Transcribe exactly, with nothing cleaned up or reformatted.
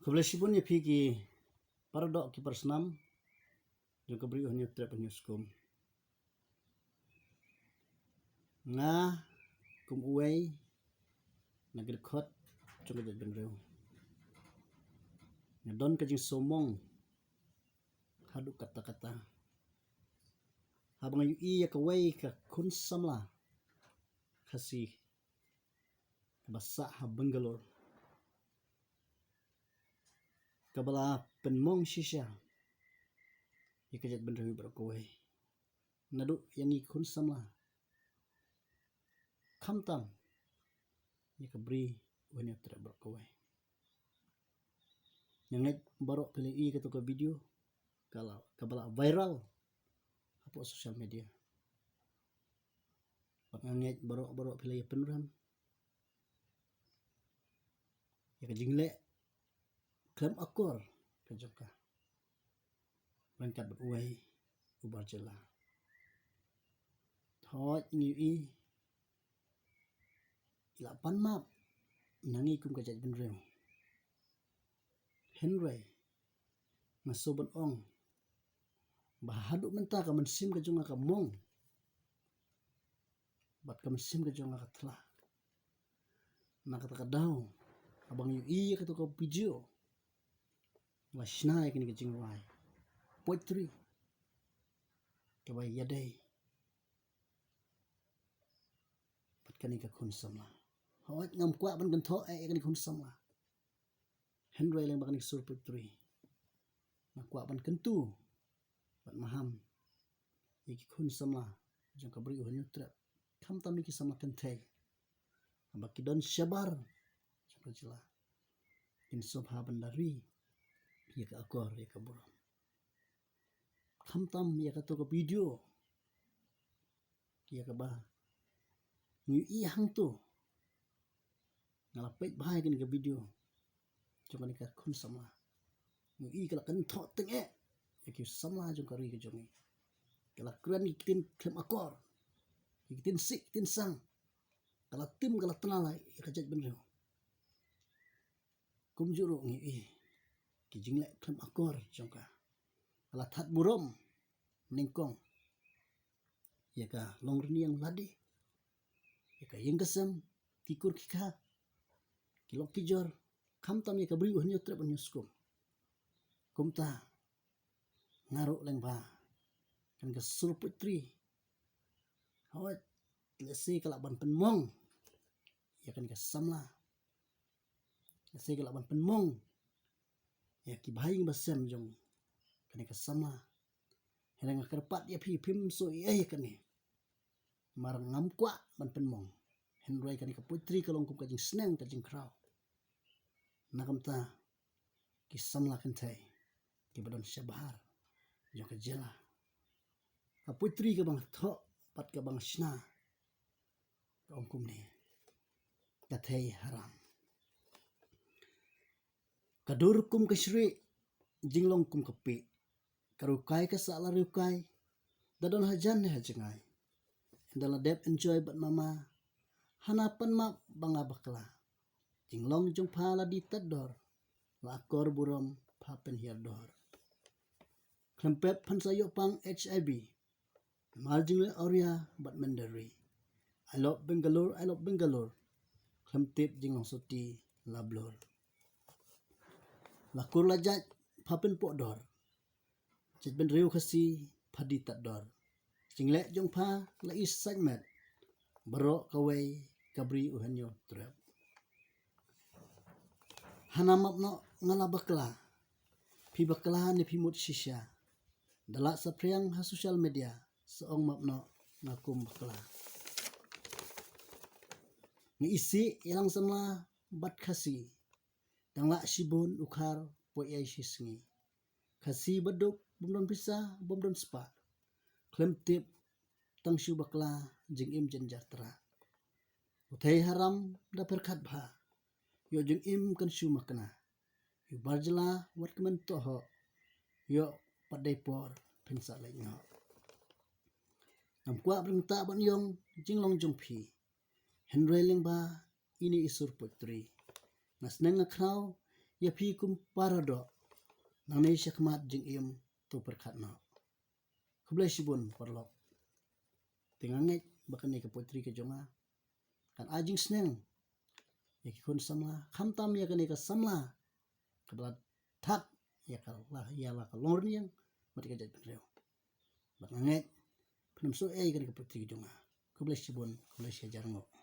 Khublei shibun ïa phi ki paradoh ki parasnam jong ka Bri U Hynñiewtrep Hynñiewskum. Nga kum uwei na ki dkhot jong ka jaitbynriew, nga don ka jingsngewmong haduh katta katta haba nga ïohi ïa kawei ka khun samla Khasi kaba sah ha Bangalore, kaba la pynmong shisha ïa ka jaitbynriew baroh kawei, naduh ïa ngi khun samla, khamtam ïa ka Bri U Hynñiewtrep baroh kawei. Nga ngeit baroh phi la ïohi kato ka video kaba la, kaba la viral hapoh social media. Bad nga ngeit baroh baroh phi la ïa pynrem ïa ka jingleh khlem akor ka jong ka ryngkat bad uwei u bar jylla. Hooid, ngi ïohi i la pan map na ngi kum ka jaitbynriew. Hynrei nga sngewbha ban ong ba haduh mynta ka mynsiem ka jong nga ka mong bad ka mynsiem ka jong nga ka tla na kata ka daw haba nga ïohi ïa kato ka video. Nga shna ïa kane ka jingrwai poetry kaba ïadei bad kane ka khun samla. Hooid, ngam kwah ban kynthoh eh ïa kane ka khun samla, hynrei lyngba kane ka sur poetry nga kwah ban kyntu bad maham ïa ki khun samla jong ka Bri U Hynñiewtrep, khamtam ïa ki samla kynthei haba ki don shabar jong ka jylla, kin sngewbha ban da ri ïa ka akor ïa ka burom. Khamtam ïa kato ka video ïa kaba ngi ïohi hangto. Nga la peit bha ïa kane ka video jong kane ka khun samla. Ngi ïohi ka la kynthoh tyngeh ïa ki samla jong ka ri ka jong ngi. Ka la kren ki ktien khlem akor, ki ktien sih ktien sang. Ka la tim, ka la tnal ïa ka jaitbynriew. Kumjuh ruh ngi ïohi ki jingleh khlem akor jong ka. Ka la thad burom nyngkong ïa ka longrynïeng lade, ïa ka ïing ka sem, ki kur ki kha, ki lok ki jor, khamtam ïa ka Bri U Hynñiewtrep Hynñiewskum. Kumta nga ruh lyngba kane ka sur poetry, hooid, lehse ka lah ban pynmong ïa kane ka samla, lehse ka lah ban pynmong ïa ki bahaïing basem jong kane ka samla. Hynrei nga kyrpad ïa phi, phim sngewsih ïa kane. Namar ngam kwah ban pynmong, hynrei kane ka poetry ka long kum ka jingsneng, ka jingkhraw na ka bynta ki samla kynthei kiba don shabar jong ka jylla. Ka poetry kaba nga thoh bad kaba nga shna ka ong kumne: Ka Thei Haram. Ka dur kum ka shrieh, jinglong kum ka pieh. Ka riewkai ka sah la riewkai, da don hajan ne hajngai. Ynda la dep enjoy bad mama, hana pan map ba nga bakla. Jinglong jong pha la die tad dor, la akor burom pha pynhiar dor. Khlem pep phan sa ïoh pang H I V, namar jingleh awria bad mynder ri. I love Bangalore, I love Bangalore. Khlem tip jinglong soti la blur. La kur la jait pha pynpoh dor, jaitbynriew Khasi pha die tad dor. Jingleh jong pha la i sait met, baroh kawei ka Bri U Hynñiewtrep. Hana map noh nga la bakla, phi bakla ne phi mut shisha. Da lah saphriang ha social media, sa ong map noh nga kum bakla. Nga isih ïalang samla bad Khasi, dang lah shibun u khar poi ei shi sngi. Khasi baduk bym don pisa, bym don spah. Khlem tip tang shu bakla, jingim jynjar trah. U Thei Haram da pyrkhat bha, ïoh jingim kan shu makna. Ïoh bar jylla wat kmen tohok, ïoh pat dei por phin sa leit noh. Ngam kwah ban ktah ban ïong jinglong jong phi, hynrei lyngba ine i sur poetry, nga sneng nga khraw ïa phi kum paradoh nangne shakhmat jingim to pyrkhat noh. Khublei shibun paralok. Te nga ngeit ba kane ka poetry ka jong nga kan ai jingsneng ïa ki khun samla, khamtam ïa kane ka samla kaba la thad ïa ka la, ïa la ka longrynïeng bad ka jaitbynriew. Bad nga ngeit phin ym shu ei kane ka poetry ka jong nga. Khublei shibun, khublei shihajar nguh.